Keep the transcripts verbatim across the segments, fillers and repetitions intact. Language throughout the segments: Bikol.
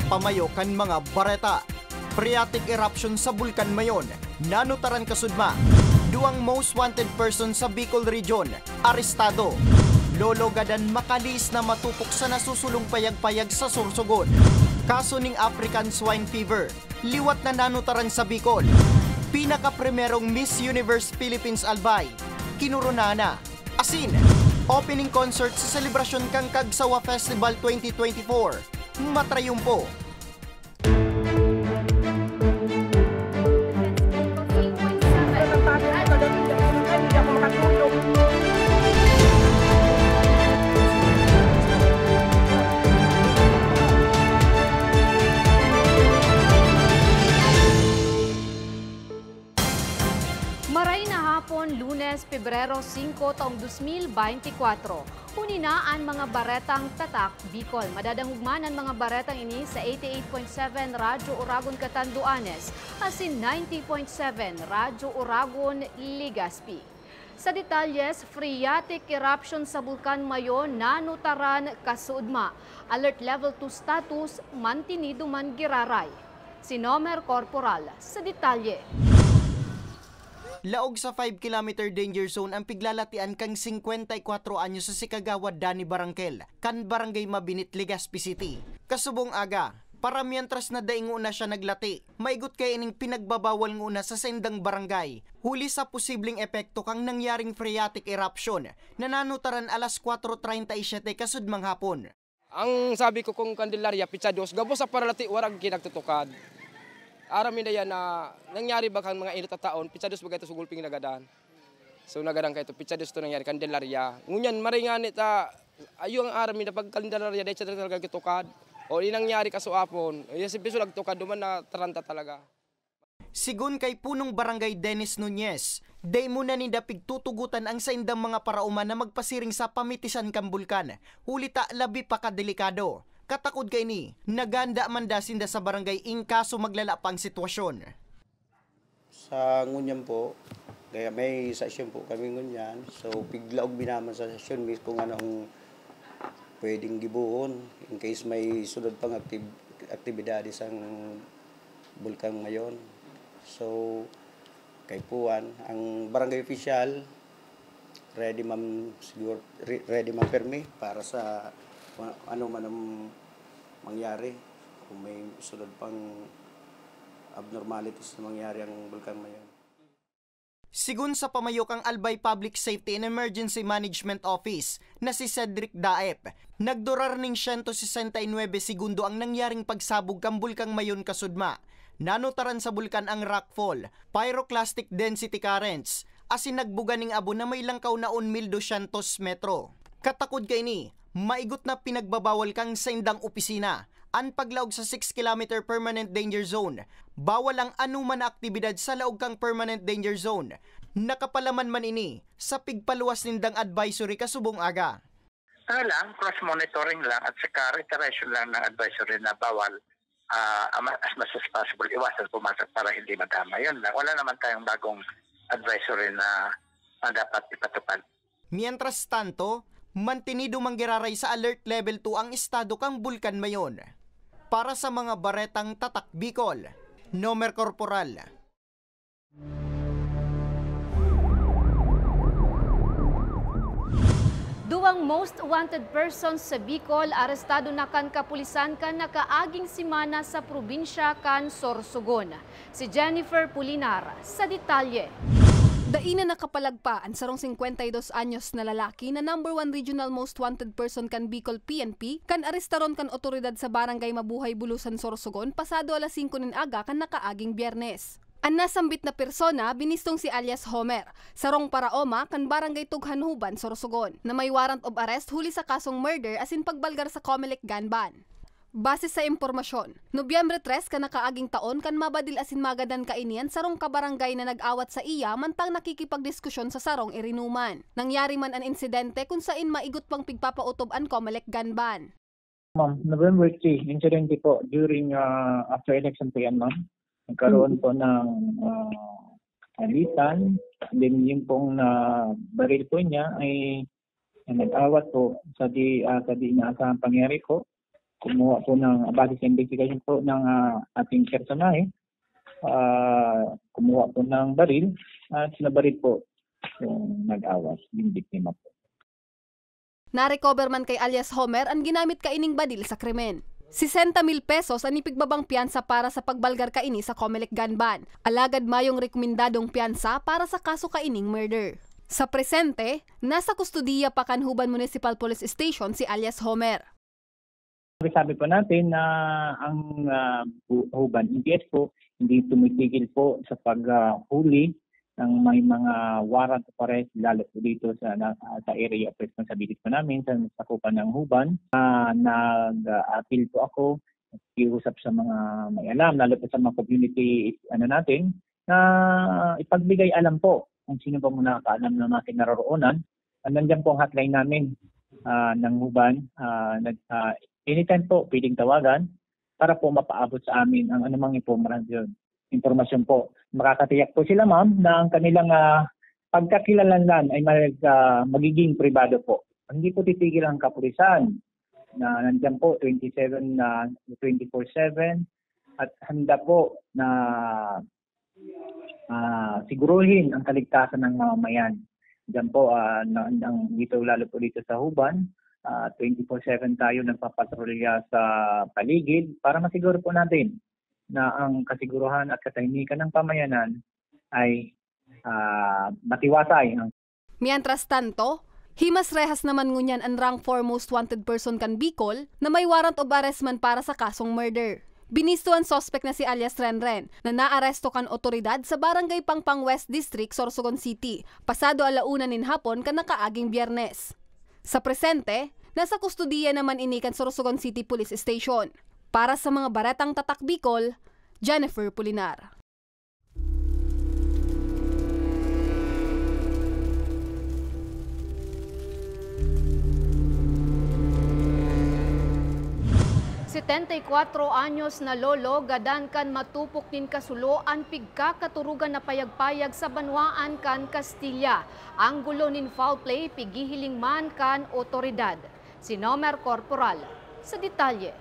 Pamayo kan mga bareta. Phreatic eruption sa Bulkan Mayon, nanutaran kasudma. Duwang most wanted person sa Bicol Region, arestado. Lolo gadan makalihis na matupok sa nasusulong payag-payag sa Sorsogon. Kaso ning African Swine Fever, liwat na nanutaran sa Bicol. Pinakaprimerong Miss Universe Philippines Albay, kinoronahan na. Asin, opening concert sa selebrasyon kan Kagsawa Festival twenty twenty-four, matrayumpo. Maray na hapon, Lunes, Pebrero singko, taong dos mil beintikwatro. Huni na an mga baretang Tatak Bicol. Madadangog man an mga baretang ini sa eighty-eight point seven Radyo Oragon Catanduanes asin ninety point seven Radyo Oragon Legazpi. Sa detalyes, phreatic eruption sa Bulkan Mayon nanutaran kasudma. Alert level two status, mantinido man giraray. Si Nomer Corporal sa detalye. Laog sa five kilometer danger zone ang piglalatian kan singkwenta y kwatro anyos sa si Kagawad Danny Barangkel, kan Barangay Mabinit, Legazpi City. Kasubong aga, para mientras na dai ngona siya naglati, maigot kaining pinagbabawal ngona sa saindang barangay, huli sa posibleng epekto kan nangyaring phreatic eruption na nanutaran alas kwatro treinta y siete kasudmang hapon. Ang sabi ko, kung Candelaria, pitsa dos, gabos sa paralati, warag kinagtutukad. Aram mi na yan na nangyari ba kan mga inot a taon, pitsa dos ba kaito sa gulping nagadan? So, nagadan kaito, pitsa dos to nangyari, Candelaria. Ngunyan, maray ngani ta, ayo ang aram mi na pag Candelaria, dahil siya talaga gitukad. O, di nangyari kasuapon. Yung si Piso nagtukad, duman na taranta talaga. Sigon kay Punong Barangay Dennis Nunez, dai muna ninda pigtutugotan ang saindang mga paraoma na magpasiring sa pamitisan kan bulkan, huli ta labi pa kadelikado. Katakod kaini, naghahanda man da sinda sa barangay in kaso maglala pa ang sitwasyon. Sa ngunyan po, kaya may session po kami ngunyan. So, piglaog binaman sa session, Miss, kung ano ang pwedeng gibohon in case may sunod pang active-, aktibidades ang Bulkan Mayon. So, kaipuhan, ang barangay official, ready man siguro, re-, ready man permi para sa kung ano man ang mangyari, kung may sunod pang abnormalities na mangyari ang Bulkan Mayon. Sigon sa pamayo kan Albay Public Safety and Emergency Management Office na si Cedric Daep, nagdurar nin siyento sesenta y nuebe segundo ang nangyaring pagsabog kan Bulkan Mayon kasudma. Nanutaran sa bulkan ang rockfall, pyroclastic density currents, asin nagbuga ning abo na may langkaw na un mil dosyentos metro. Katakod kaini, maigot na pinagbabawal kan saindang opisina an paglaog sa six kilometer permanent danger zone. Bawal ang anoman na aktibidad sa laog kan permanent danger zone. Nakapalaman man ini sa pigpaluwas nindang advisory kasubong aga. Ano lang, cross monitoring lang at saka reiteration lang ng advisory na bawal, ah, ama-, as much as possible, iwasan pumasok para hindi madamay. Yun lang. Wala naman tayong bagong advisory na, na dapat ipatupad. Mientras tanto, mantinido man giraray sa Alert Level two ang estado kan Bulkan Mayon. Para sa mga baretang Tatak Bicol, Nomer Corporal. Duwang most wanted persons sa Bicol arestado na kan kapulisan kan nakaaging semana sa probinsya kan Sorsogon. Si Jennifer Pulinar sa detalye. Dai na nakapalagpa an sarong singkwenta y dos anyos na lalaki na number one regional most wanted person kan Bicol P N P kan arestaron kan otoridad sa Barangay Mabuhay, Bulusan, Sorsogon, pasado alas singko nin aga kan nakaaging Biyernes. An nasambit na persona, binistong si alias Homer, sarong paraoma kan Barangay Tughanhuban, Sorsogon, na may warrant of arrest huli sa kasong murder asin pagbalgar sa Comelec gun ban. Base sa impormasyon, Nobyembre tres kan nakaaging taon kan mabadil asin magadan kaini an sarong kabarangay na nag-awat saiya mantang nakikipagdiskusyon sa sarong irinuman. Nangyari man an insidente kun sain maigot pang pigpapautob an Comelec gun ban. Ma'am, November three, insidente po during, ah, after election po yan, ma'am. Nagkaroon Mm. po ng, ah, alitan. Then, yung pong nabaril po niya ay, ay nag-awat po sa di, ah, sa di inaasahang pangyayari po. kumuha po ng, base sa investigation po ng, ah, ating personahe, ah, kumuha po ng baril at nabaril po yung nag-away, yung biktima po. Na-recover man kay alias Homer an ginamit kaining baril sa krimen. Sesenta mil pesos an ipigbabang piyansa para sa pagbalgar kaini sa Comelec Gunban, alagad mayong rekomendadong piyansa para sa kaso kaining murder. Sa presente, nasa kustodiya pa kan Huban Municipal Police Station si alias Homer. Sabi po natin na ang, ah, bu-, Huban M P S po hindi tumitigil po sa paghuli ng may mga warrant of arrest, lalo po dito sa, na, sa area of responsibility po namin, sa sakupan ng Huban. Ah, nag-appeal po ako, nakikiusap sa mga may alam, lalo po sa mga community, ano natin, na ipagbigay alam po kung sino ba muna nakakaalam ng mga kinaroroonan. Ah, nandiyan po ang hotline namin, ah, ng Huban. Ah, nag-, ah, anytime po, pwedeng tawagan para po mapaabot sa amin ang anumang impormasyon, impormasyon po. Makakatiyak po sila, ma'am, na ang kanilang, ah, pagkakilanlan ay mag-, ah, magiging pribado po. Hindi po titigil ang kapulisan na nandiyan po twenty-seven na twenty-four seven at handa po na, ah, siguruhin ang kaligtasan ng mamamayan. Diyan po, ah, na, ang, dito, lalo po dito sa Huban, ah, twenty-four seven tayo nagpapatrolya sa paligid para masiguro po natin na ang kasiguruhan at katahimikan ng pamayanan ay, ah, matiwasay. Mientras tanto, himas rehas naman ngunyan an rank four most wanted person kan Bicol na may warrant of arrest man para sa kasong murder. Binisto an suspek na si alias Renren na naaresto kan otoridad sa Barangay Pangpang West District, Sorsogon City, pasado ala una nin hapon kan nakaaging Biyernes. Sa presente, nasa kustodiya naman ini kan Sorsogon City Police Station. Para sa mga baretang Tatak Bicol, Jennifer Pulinar. Setenta y cuatro anyos na lolo gadan kan matupok nin kasulo an pigkakaturugan na payag-payag sa banwaan kan Castilla. Anggulo nin foul play pigihiling man kan otoridad. Si Nomer Corporal sa detalye.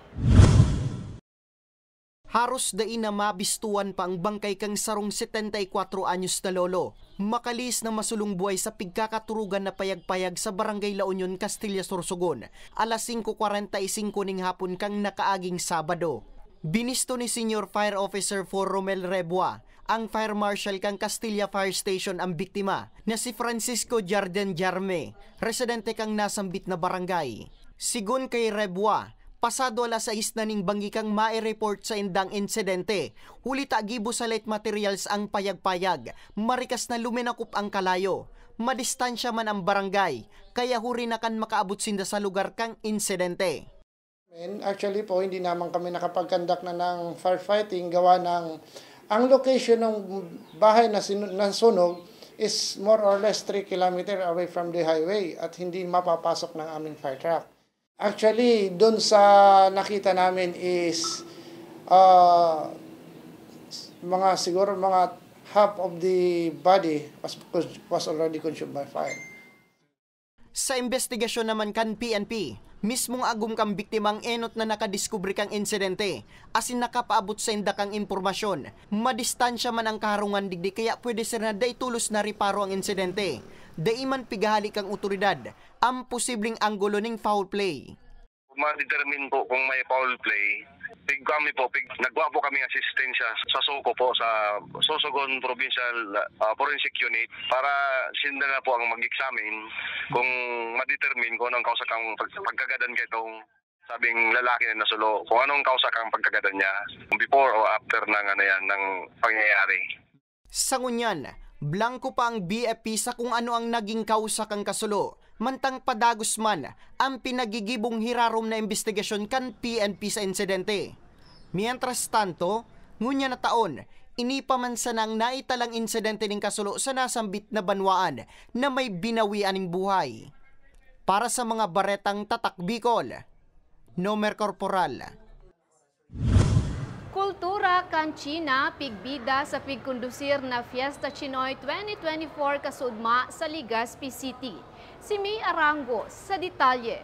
Haros dai na mabistuan pa ang bangkay kan sarong setenta y kuwatro anyos na lolo, makalihis na masulong buhay sa pigkakaturugan na payag-payag sa Barangay La Union, Castilla, Sorsogon, alas singko kwarenta y singko ning hapon kan nakaaging Sabado. Binisto ni Senior Fire Officer four Romel Rebua, ang Fire Marshal kan Castilla Fire Station, ang biktima, na si Francisco Jarden Jarme, residente kan nasambit na barangay. Sigon kay Rebua, pasado alas sais na ning banggi kan mai-report sainda ang insidente, huli ta gibo sa light materials ang payag-payag, marikas na luminakop ang kalayo. Madistansya man ang barangay, kaya huri na kan makaabot sinda sa lugar kan insidente. Actually po, hindi naman kami nakapag-conduct na ng firefighting gawa ng, ang location ng bahay na sinu-, nasunog is more or less three kilometer away from the highway at hindi mapapasok ng aming fire truck. Actually, dun sa nakita namin is, ah, mga, siguro mga half of the body was, was already consumed by fire. Sa imbestigasyon naman kan P N P, mismong agom kan biktima ang enot na nakadiskubre kan insidente, asin nakapaabot sainda kan impormasyon. Madistansya man ang kaharungan digdi, kaya pwede sira na dai tolos nareparo ang insidente. Dai man pigahale kan otoridad ang posibleng anggulo ning foul play. Ma-determine po kung may foul play. Pig-, kami po, pig-, nagkuha po kami asistensya sa SOCO po, sa Sorsogon Provincial, ah, Forensic Unit, para sinda na po ang mag-examine kung ma-determine kung anong kausa kan pag-, pagkagadan kaitong sabing lalaki na nasulo, kung anong kausa kan pagkagadan niya before o after ng, ano yan, ng pangyayari. Sa ngunyan, blangko pa ang B F P sa kung ano ang naging kausa kan kasulo, mantang padagos man ang pinagigibong hirarom na imbestigasyon kan P N P sa insidente. Mientras tanto, ngunyan na taon, ini pa man sana ang naitalang insidente nin kasulo sa nasambit na banwaan na may binawian nin buhay. Para sa mga baretang Tatak Bicol, Nomer Corporal. Kultura kan China pigbida sa pigkondusir na Fiesta Chinoy twenty twenty-four kasudma sa Legazpi City. Si May Arango sa detalye.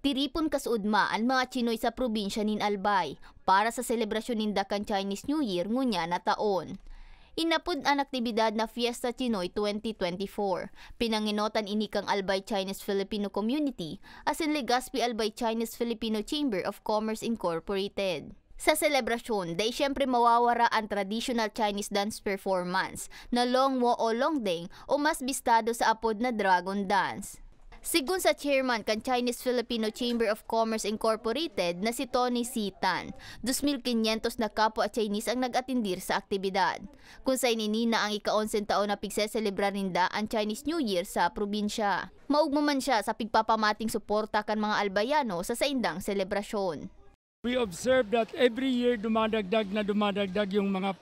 Tiripon kasuodma an mga Chinoy sa probinsya nin Albay para sa selebrasyon ninda kan Chinese New Year ngunyan na taon. Inapod an aktibidad na Fiesta Chinoy twenty twenty-four. Pinangenotan ini kan Albay Chinese Filipino Community asin Legazpi Albay Chinese Filipino Chamber of Commerce Incorporated. Sa selebrasyon, dai siyempre mawawara an traditional Chinese dance performance na Longwo o Longdeng o mas bistado sa apod na Dragon Dance. Sigon sa chairman kan Chinese Filipino Chamber of Commerce Incorporated na si Tony Sitan, dos mil kinyentos na kapwa Chinese ang nag-atendir sa aktibidad. Kun saen ini na ang ika-onseng taon na pigseselebrar ninda an Chinese New Year sa probinsya. Maogma man siya sa pigpapamating suporta kan mga Albayano sa saindang selebrasyon. We observe that every year dumadagdag na dumadagdag yung mga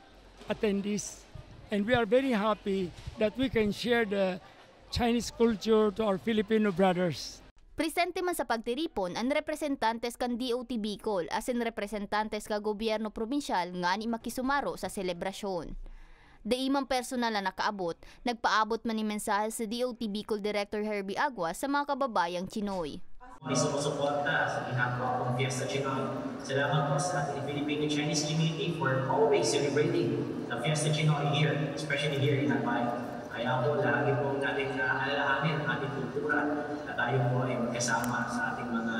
attendees. And we are very happy that we can share the Chinese culture to our Filipino brothers. Presente man sa pagtiripon an representantes kan D O T Bicol asin representantes ka gobyerno probinsyal ngani makisumaro sa selebrasyon. Dai man personal na nakaabot, nagpaabot man nin mensahe si D O T Bicol Director Herbie Aguas sa mga kababayang Chinoy. May sumusuporta sa ginagawa kong Fiesta Chinoy. Salamat po sa ating Filipino-Chinese community for always celebrating the Fiesta Chinoy here, especially here in Albay. Kaya po, lagi pong natin, ah, alalahanin ang ating kultura na tayo po ay magkasama sa ating mga,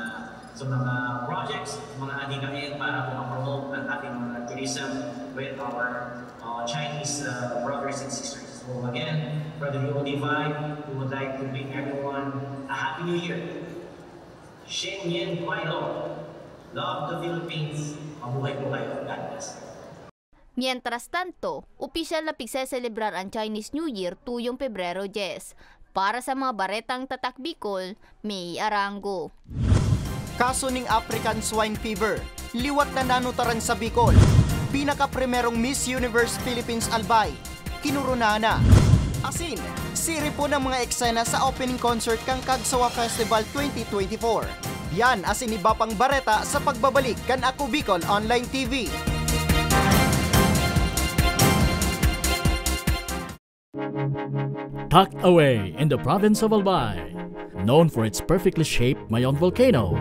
sa mga projects, mga adhikain para po ma-promote ang ating mga tourism with our, uh, Chinese, uh, brothers and sisters. So again, from the D O T five, we would like to bring everyone a Happy New Year. Shen Yen Kuai Lo. Love the Philippines. Mabuhay po kayo. God bless. Mientras tanto, opisyal na pigseselebrar an Chinese New Year tuyong Pebrero dyes. Para sa mga baretang Tatak Bicol, May Arango. Kaso ning African Swine Fever, liwat na nanutaran sa Bicol. Pinakaprimerong Miss Universe Philippines Albay, kinoronahan na. Asin, siripon ang mga eksena sa opening concert kan Kagsawa Festival twenty twenty-four. Yan asin iba pang bareta sa pagbabalik kan Ako Bicol Online T V. Tucked away in the province of Albay, known for its perfectly shaped Mayon volcano,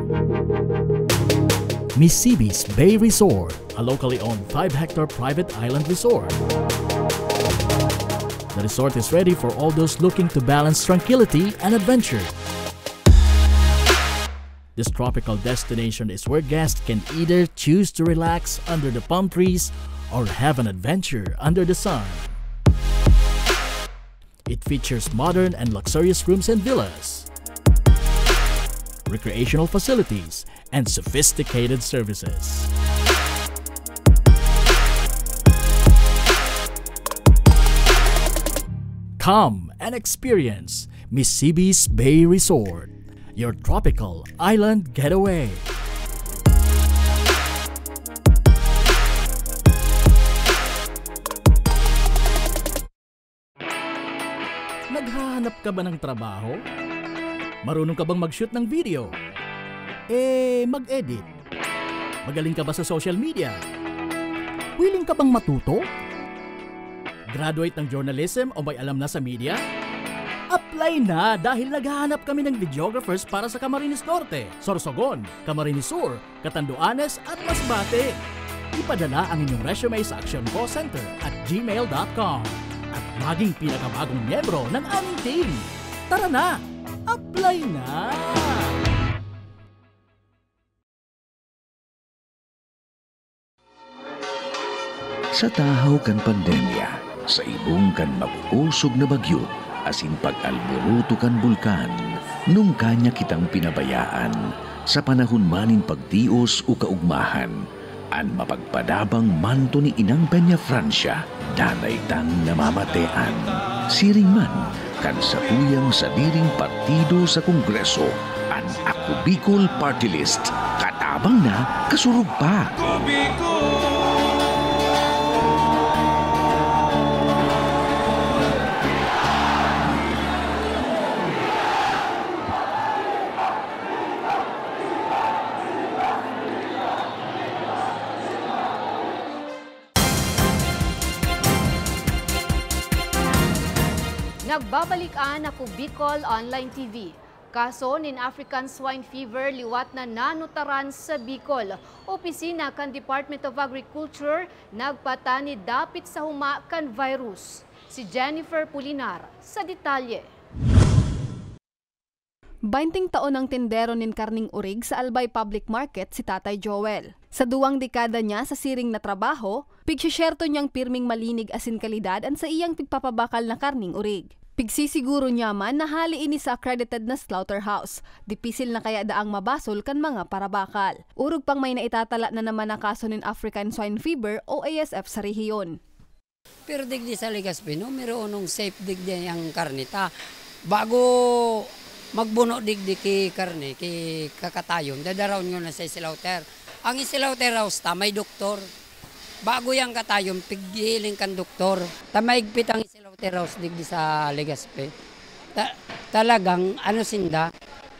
Misibis Bay Resort, a locally owned five-hectare private island resort. The resort is ready for all those looking to balance tranquility and adventure. This tropical destination is where guests can either choose to relax under the palm trees or have an adventure under the sun. It features modern and luxurious rooms and villas, recreational facilities, and sophisticated services. Come and experience Misibis Bay Resort, your tropical island getaway. Naghahanap ka ba ng trabaho? Marunong ka bang mag-shoot ng video? Eh, mag-edit? Magaling ka ba sa social media? Willing ka bang matuto? Graduate ng journalism o may alam na sa media? Apply na, dahil naghahanap kami ng videographers para sa Camarines Norte, Sorsogon, Camarines Sur, Catanduanes at Masbate. Ipadala ang inyong resume sa actioncallcenter at gmail dot com at maging pinakabagong miyembro ng aming team. Tara na! Apply na! Sa tahaw kan pandemya, sa ibong kan mag-osog na bagyo, asin pag-alboroto kan bulkan, nungka niya kitang pinabayaan. Sa panahon man nin pagtios o kaugmahan, an mapagpadabang manto ni Inang Peñafrancia, danay tang namamatean. Siring man kan satuyang sadiring partido sa Kongreso, an Ako Bicol Party List, katabang na, kasurog pa. Nagbabalik an Ako Bicol Online T V. Kaso nin African Swine Fever liwat na nanutaran sa Bicol. Opisina kan Department of Agriculture nagpatanid dapit sa huma kan virus. Si Jennifer Pulinar sa detalye. Bainting taon ang tindero nin karning orig sa Albay Public Market si Tatay Joel. Sa duwang dekada niya sa siring na trabaho, pigsisyerto niyang pirming malinig asin kalidad an saiyang pigpapabakal na karning orig. Pigsisiguro niya man na hali ini sa accredited na slaughterhouse. Dipisil na kaya daang mabasol kan mga parabakal. Orog pang may naitatala na naman na kaso nin African Swine Fever o A S F sa rehiyon. Pero digdi sa Legazpi, numero unong safe digdi ang karne ta. Bago magbuno digdi ki karne, ki kakatayon, dadarawon ngona sa slaughter. Ang slaughter house ta, may doktor. Bago yang katayon, pighiling kan doktor. Ta maigpit ang slaughter house digdi sa Legazpi. Ta, talagang, ano sinda,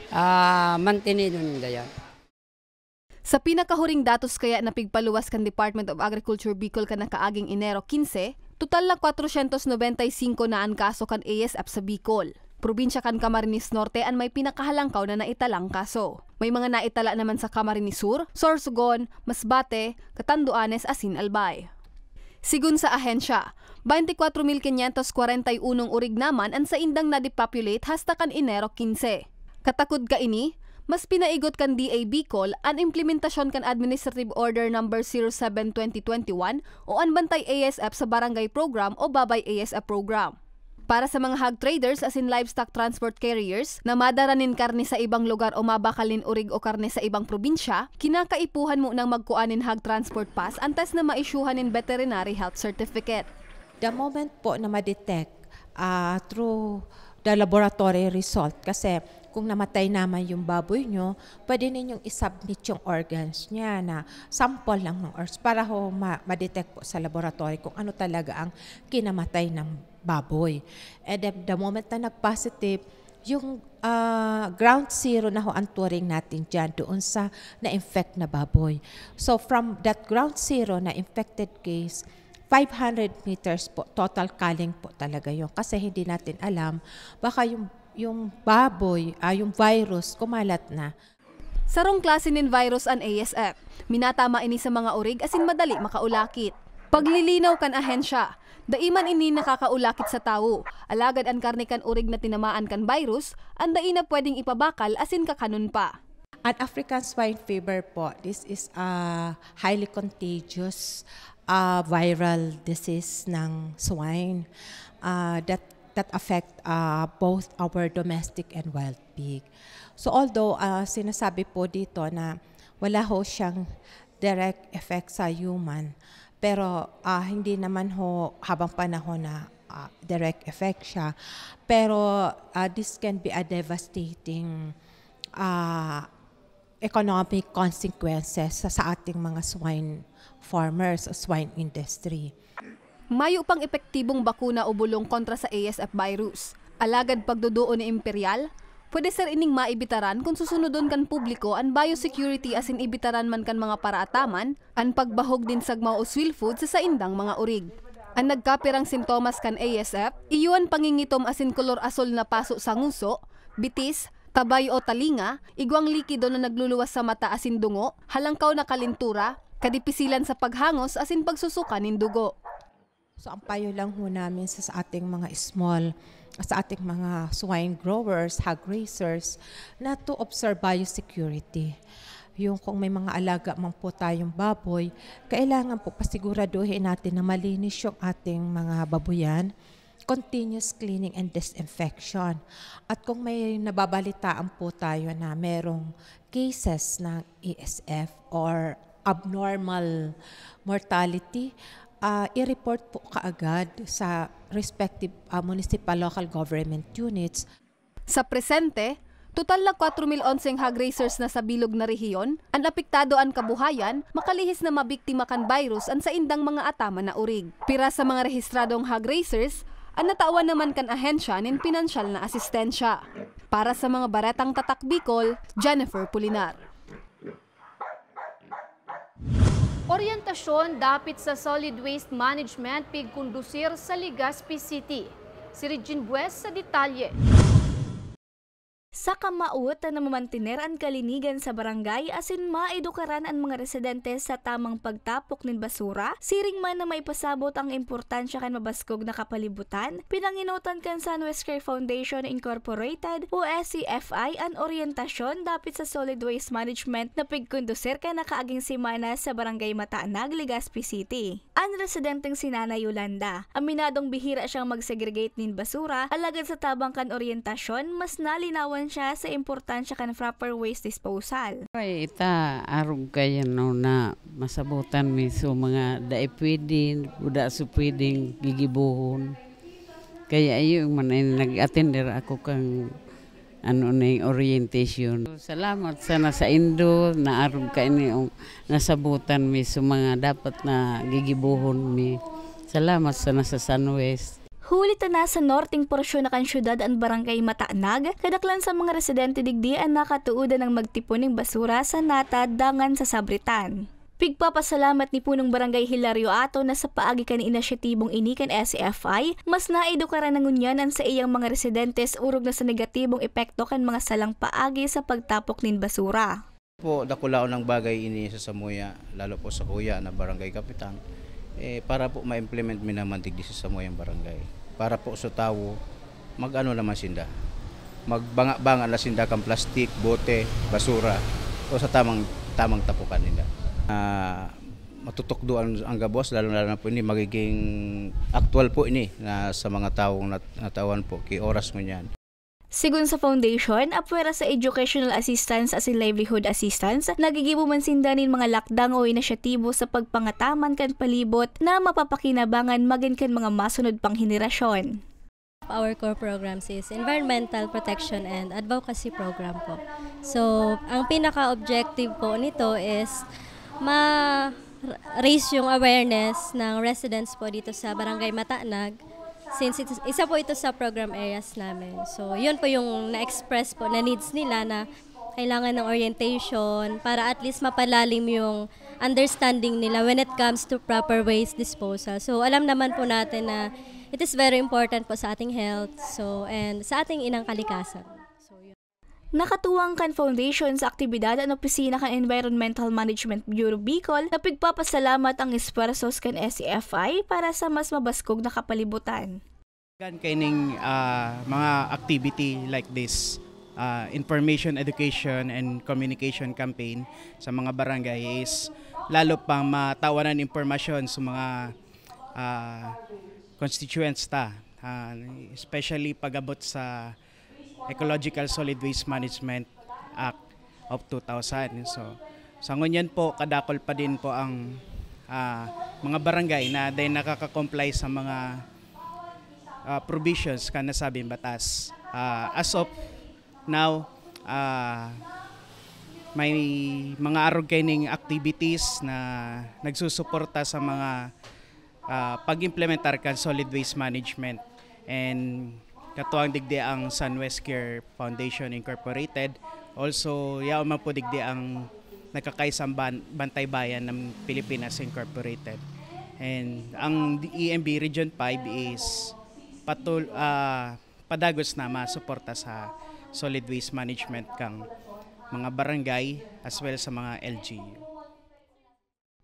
ah, mantenidon ninda yan. Sa pinakahuring datos kaya na pigpaluwas kan Department of Agriculture Bicol kan nakaaging Enero quince, total na kwatrosyentos nobenta y singko na an kaso kan A S F sa Bicol. Probinsya kan Camarines Norte an may pinakahalangkaw na naitalang kaso. May mga naitala naman sa Camarines Sur, Sorsogon, Masbate, Catanduanes asin Albay. Sigon sa ahensya, baynte kwatro mil kinyentos kwarenta y unong orig naman an saindang na-depopulate hasta kan Enero quince. Katakod kaini, mas pinaigot kan D A Bicol an implementasyon kan Administrative Order Number zero seven twenty twenty-one o an Bantay A S F sa Barangay Program o Babay A S F Program. Para sa mga hog traders asin livestock transport carriers na madara nin karne sa ibang lugar o mabakal nin orig o karne sa ibang probinsya, kinakaipuhan munang magkua nin hog transport pass antes na maisyuhan nin veterinary health certificate. The moment po na ma-detect ah, through the laboratory result, kasi kung namatay naman yung baboy nyo, pwede ninyong isubmit yung organs niya na sample lang ng organs para ho ma- ma-detect po sa laboratory kung ano talaga ang kinamatay ng baboy. And then the moment na nag-positive, yung ah, ground zero na ho ang turing natin dyan doon sa na-infect na baboy. So from that ground zero na infected case, five hundred meters po, total culling po talaga yun. Kasi hindi natin alam, baka yung, yung baboy, ah, yung virus, kumalat na. Sarong klase nin virus an A S F. Minatama ini sa mga orig asin madali makaulakit. Paglilinaw kan ahensya, dai man ini nakakaulakit sa tawo, alagad an karne kan orig na tinamaan kan virus, an dai na pwedeng ipabakal asin kakanon pa. An African swine fever po, this is a highly contagious ah, viral disease ng swine ah, that that affect ah, both our domestic and wild pig. So although ah, sinasabi po dito na wala ho siyang direct effect sa human, pero ah, hindi naman ho habang panahon na ah, direct effect siya. Pero ah, this can be a devastating ah, economic consequences sa, sa ating mga swine farmers o swine industry. Mayo pang epektibong bakuna o bulong kontra sa A S F virus. Alagad pagduduon ni Imperial, pwede ser ining maibitaran kun susunodon kan publiko an biosecurity asin ibitaran man kan mga paraataman an pagbahog nin sagmaw o swill food sa saindang mga orig. An nagkapirang sintomas kan A S F, iyo an pangingitom asin kolor asol na paso sa nguso, bitis, tabay o talinga, igwang likido na nagluluwas sa mata asin dungo, halangkaw na kalentura, kadipisilan sa paghangos asin pagsusuka nin dugo. So ang payo lang ho namin sa, sa ating mga small, sa ating mga swine growers, hog raisers, na to observe biosecurity. Yung kung may mga alaga man po tayong baboy, kailangan po pasiguraduhin natin na malinis yung ating mga babuyan, continuous cleaning and disinfection. At kung may nababalitaan po tayo na merong cases ng A S F or abnormal mortality, ah, i-report po kaagad sa respective ah, municipal local government units. Sa presente, total na kwatro mil onseng hog raisers na sa bilog na rehiyon an apektado an kabuhayan makalihis na mabiktima kan virus an saindang mga ataman na orig. Pira sa mga rehistradong hog raisers an natawan naman kan ahensya nin pinansyal na asistensya. Para sa mga Baretang Tatak Bicol, Jennifer Pulinar. Oryentasyon dapit sa solid waste management pigkondusir sa Legazpi City. Si Regine Bues sa detalye. Sa kamawotan na mamantiner an kalinigan sa barangay asin maedukaran an mga residente sa tamang pagtapok nin basura, siring man na maipasabot ang importansya kan mabaskog na kapalibutan, pinangenotan kan Sunwest Care Foundation Incorporated o S C F I an oryentasyon dapit sa solid waste management na pigkondusir kan nakaaging semana sa Barangay Matanag, Legazpi City. An residenteng si Nanay Yolanda, aminadong bihira siyang mag-segregate nin basura, alagad sa tabang kan oryentasyon, mas nalinawan siya sa importansya kan proper waste disposal. Ay, ita, arog kayo, no, na masabutan mi so mga dai pwede, o da so pwedeng gigibuhon. Kaya iyo man ay nag-attender ako kang ano na yung orientation. Salamat sana sa indo, naarog ka ini, o nasabutan mi sa mga dapat na gigibuhon mi. Salamat sana sa Sunwest. Huli ta nasa norteng porsyon na kan syudad an Barangay Matanag, kadaklan sa mga residente digdi an nakatuodan ng magtipon ning basura sa natad dangan sa sabritan. Pigpapasalamat ni Punong Barangay Hilario Ato na sa paagi kan inisyatibong ini kan S C F I, mas naedukaran na ngunyan an saiyang mga residentes orog na sa negatibong epekto kan mga salang paagi sa pagtapok nin basura. Po, dakulaon ang bagay ini sa samuya, lalo po sa kuya na barangay kapitan, eh, para po ma-implement mi naman digdi sa samuyang barangay. Para po sa tawo, mag-ano naman sinda, magbanga-banga na sinda kan plastik, bote, basura, o sa tamang, tamang tapukan nila. Ah, matutukdo ang, ang gabos, lalo, lalo na po ini, magiging aktual po ini na sa mga tawong nat-, natawan po, ki oras ngunyan. Sigon sa foundation, apwera sa educational assistance asin livelihood assistance, nagigibo man sinda nin mga lakdang o inisyatibo sa pagpangataman kan palibot na mapapakinabangan magin kan mga masunod pang henerasyon. Our core programs is environmental protection and advocacy program po. So, ang pinaka-objective po nito is ma-raise yung awareness ng residents po dito sa Barangay Matanag, since it's, isa po ito sa program areas namin. So, yun po yung na-express po na needs nila na kailangan ng orientation para at least mapalalim yung understanding nila when it comes to proper waste disposal. So, alam naman po natin na it is very important po sa ating health, so, and sa ating inang kalikasan. So, yun. Nakatuwang kan foundation sa aktibidad an opisina kan Environmental Management Bureau Bicol na pigpapasalamat ang esfuerzos kan S C F I para sa mas mabaskog na kapalibutan. Kan kaining, ah, mga activity like this, ah, information, education, and communication campaign sa mga barangay is lalo pang matawanan impormasyon sa mga, ah, constituents ta, ah, especially pag-abot sa Ecological Solid Waste Management Act of two thousand. So, sa ngunyan po, kadakol pa din po ang, ah, mga barangay na dahil nakaka-comply sa mga, ah, provisions kan nasabing batas. Ah, as of now, ah, may mga arog kaining activities na nagsusuporta sa mga, ah, pag-implementar kan solid waste management. And katuwang digdi ang Sunwest Care Foundation Incorporated. Also, yaon man po digdi ang nagkakaisang ban-, Bantay Bayan ng Pilipinas Incorporated. And ang E M B Region five is patul-, ah, padagos na masuporta sa solid waste management kang mga barangay as well sa mga L G U.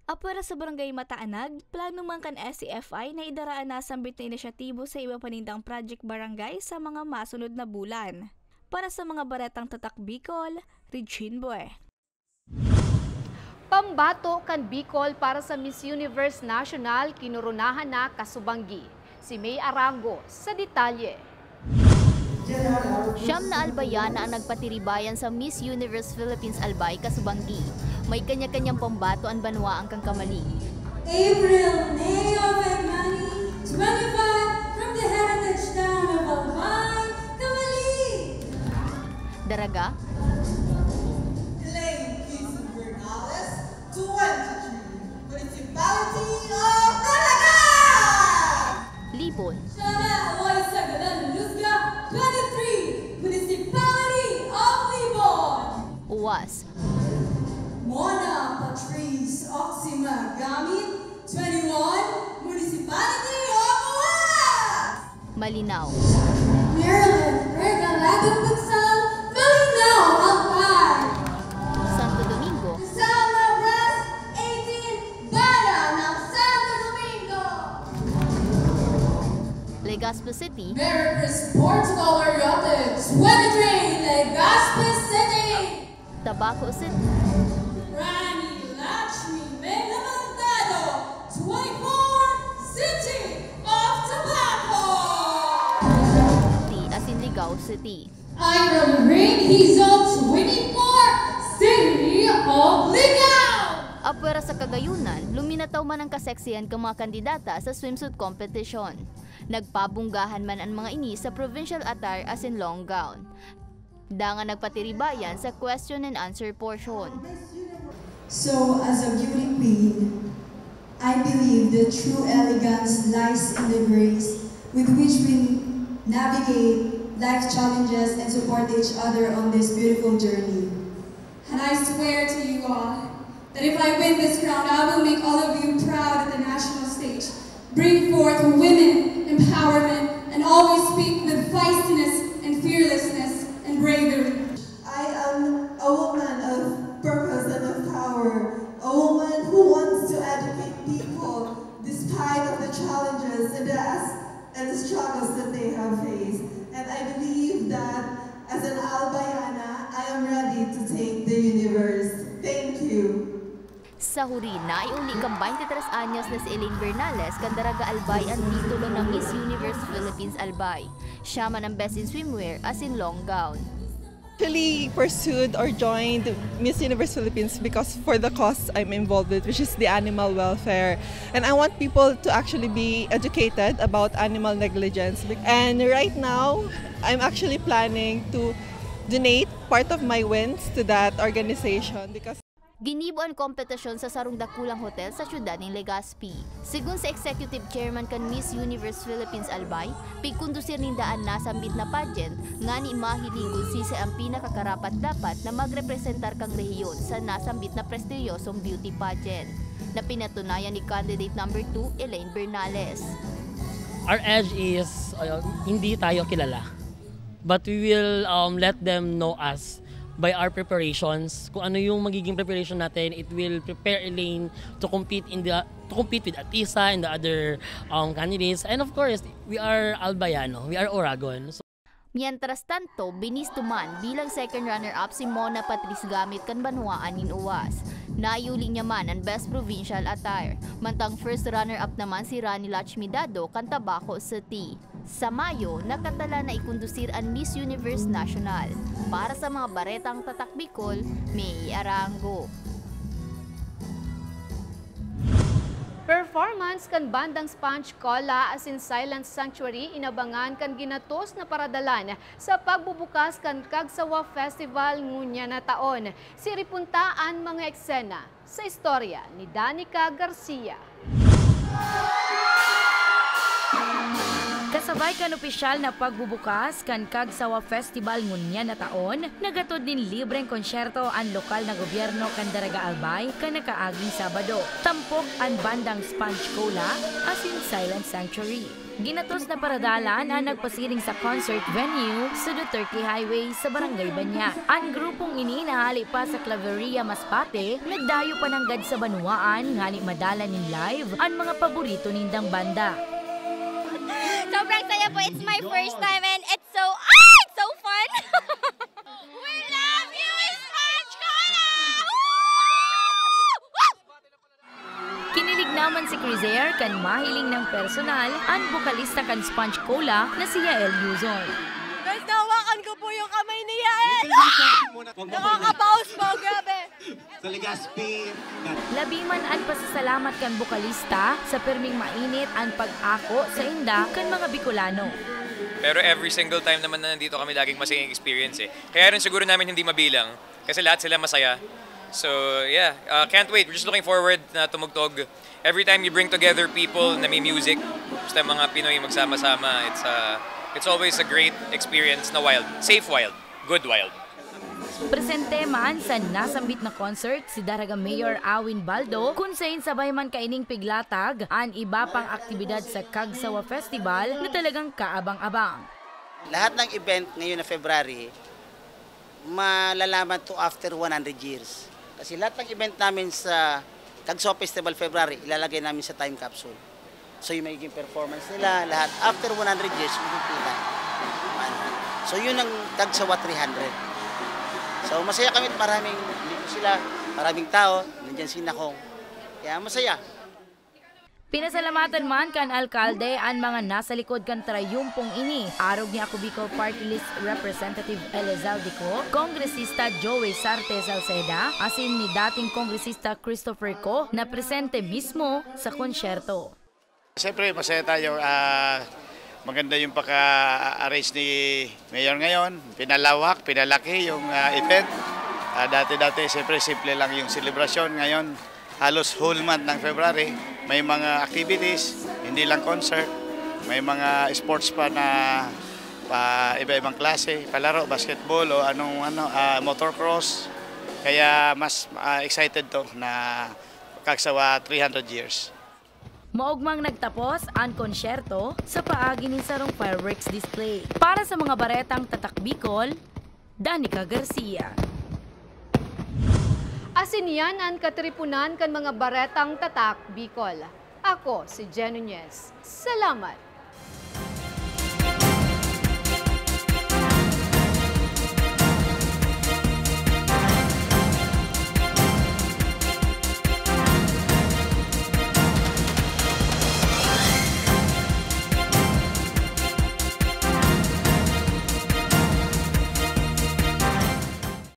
Apwera sa Barangay Mataanag, plano man kan S C F I na idara an nasambit na inisyatibo sa iba pa nindang project barangay sa mga masunod na bulan. Para sa mga baretang Tatak Bicol, Regine Boy. Pambato kan Bicol para sa Miss Universe National kinoronahan na kasubanggi. Si May Arango sa detalye. Siyam na Albayana ang nagpatiribayan sa Miss Universe Philippines Albay kasubanggi. May kanya-kanyang pambato an banwaan kan Camalig. April, Neo Vegmani, twenty-five, from the heritage town of Albay, Camalig. Daraga. Elaine Quinzon Bernales, twenty-three, Municipality of Daraga! Libon. Shana Oy Sagalan Luzga, twenty-three, Municipality of Libon. Uwas. Mona Patrice Oxima Gamit, twenty-one, Municipality of Uwas. Malinao. Marilyn Regalado Putsal, Legazpi City, Merry Sports Dollar Yates twenty-three, Legazpi City! Tabaco City, Rani Lakshmi Melamantado, twenty-four, City of Tabaco! asin Ligao City. Iron Rain Hizo, twenty-four, City of Ligao! Apwera sa Kagayunan, luminataw man ang kaseksihan kan mga kandidata sa swimsuit competition. Nagpabunggahan man an mga ini sa provincial attire asin long gown. Dangan nagpatiribayan sa question and answer portion. So, as a beauty queen, I believe that true elegance lies in the grace with which we navigate life challenges and support each other on this beautiful journey. And I swear to you all that if I win this crown, I will make all of you proud at the national stage, bring forth women empowerment, and always speak with feistiness and fearlessness and bravery. I am a woman of purpose and of power, a woman who wants to educate people despite of the challenges and the, and the struggles that they have faced. And I believe that as an Albayana, I am ready to take the universe. Thank you. Sa huri, naiuli kan twenty-three anyos na si Elaine Bernales kan Daraga Albay an titulo na Miss Universe Philippines Albay. Siya man ang best in swimwear asin long gown. Actually pursued or joined Miss Universe Philippines because for the cause I'm involved with, which is the animal welfare. And I want people to actually be educated about animal negligence. And right now, I'm actually planning to donate part of my wins to that organization because Ginibo an kompetisyon sa sarong dakulang hotel sa siyudad nin Legazpi. Segun sa Executive Chairman kan Miss Universe Philippines Albay, pigkondusir ninda an nasambit na pageant ngani mahiling kun siisay an pinakakarapat-dapat na magrepresentar kan rehiyon sa nasambit na prestiyosong beauty pageant, na pinatunayan ni candidate number two, Elaine Bernales. Our edge is uh, hindi tayo kilala. But we will um, let them know us by our preparations. Kung ano yung magiging preparation natin, it will prepare Elaine to compete in the to compete with Atisa and the other um, candidates. And of course, we are Albayano, we are Oragon. So, Mientras tanto, binisto man bilang second runner-up si Mona Patrice Gamit kan banwaan nin Uwas. Naiuli niya man an Best Provincial Attire, mantang first runner-up naman si Rani Lachmi Dado kan Tabaco City. Sa Mayo, nakatala na ikondusir an Miss Universe National. Para sa mga baretang tatak Bicol, May Arango. Performance kan bandang Sponge Cola asin Silent Sanctuary inabangan kan ginatos na paradalan sa pagbubukas kan Kagsawa Festival ngunyan na taon. Siripunta an mga eksena sa istorya ni Danica Garcia. Kasabay kan opisyal na pagbubukas kan Kagsawa Festival ngunyan na taon, nagatod nin libreng konsyerto an lokal na gobyerno kan Daraga Albay kan nakaaging Sabado. Tampok an bandang Sponge Cola asin Silent Sanctuary. Ginatos na paradalan an nagpasiring sa concert venue sa Duterte Highway sa Barangay Banya. An grupong ini nahali pa sa Claveria, Masbate, nagdayo pa nanggad sa banwaan ngani madalan nin live an mga paborito nindang banda. Sobrang saya po. It's my first time and it's so, ah, it's so fun! We love you, Sponge Cola! Kinilig naman si Crisair kan mahiling nang personal an bokalista kan Sponge Cola na si Yael Luzon. Guys, nahawakan ko po yung kamay ni Yael! Nakakapaus po, grabe! Sa Legazpi. Labi man an pasasalamat kan bokalista sa pirming mainit an pag-ako sa inda kan mga Bicolano. Pero every single time naman na nandito kami, laging masayang experience eh. Kaya rin siguro namin hindi mabilang, kasi lahat sila masaya. So yeah, uh, can't wait. We're just looking forward na tumugtog. Every time you bring together people na may music, basta mga Pinoy magsama-sama, it's, uh, it's always a great experience na wild. Safe wild. Good wild. Presente man sa nasambit na concert si Daraga Mayor Awin Baldo, kun sain sabay man kaining piglatag an iba pang aktibidad sa Kagsawa Festival na talagang kaabang-abang. Lahat ng event ngayon na February, malalaman to after one hundred years. Kasi lahat ng event namin sa Kagsawa Festival February, ilalagay namin sa time capsule. So, yung magiging performance nila, lahat, after one hundred years, makikita. Man. So, yun ang tagsawa three hundred. So, masaya kami at maraming, hindi ko sila, maraming tao, nandiyan si Nakong. Kaya masaya. Pinasalamatan man kan alkalde an mga nasa likod kan trayumpong ini. Arog ni Ako Bicol Party List Representative Elizalde Co, Kongresista Joey Sarte Salceda, asin ni dating Kongresista Christopher Co na presente mismo sa konsyerto. Siyempre, masaya tayo. Ah, maganda yung paka-arrange ni Mayor ngayon. Pinalawak, pinalaki yung ah, event. Ah, dati-dati, siyempre, simple lang yung selebrasyon. Ngayon, halos whole month ng February, may mga activities, hindi lang concert, may mga sports pa na pa iba-ibang klase, palaro, basketball o anong ano, ah, motorcross. Kaya mas ah, excited to na kagsawa three hundred years. Maogmang nagtapos an konsyerto sa paagi nin sarong fireworks display. Para sa mga baretang Tatak Bicol, Danica Garcia. Asin yan an katripunan kan mga baretang Tatak Bicol. Ako si Jen Nunez. Salamat!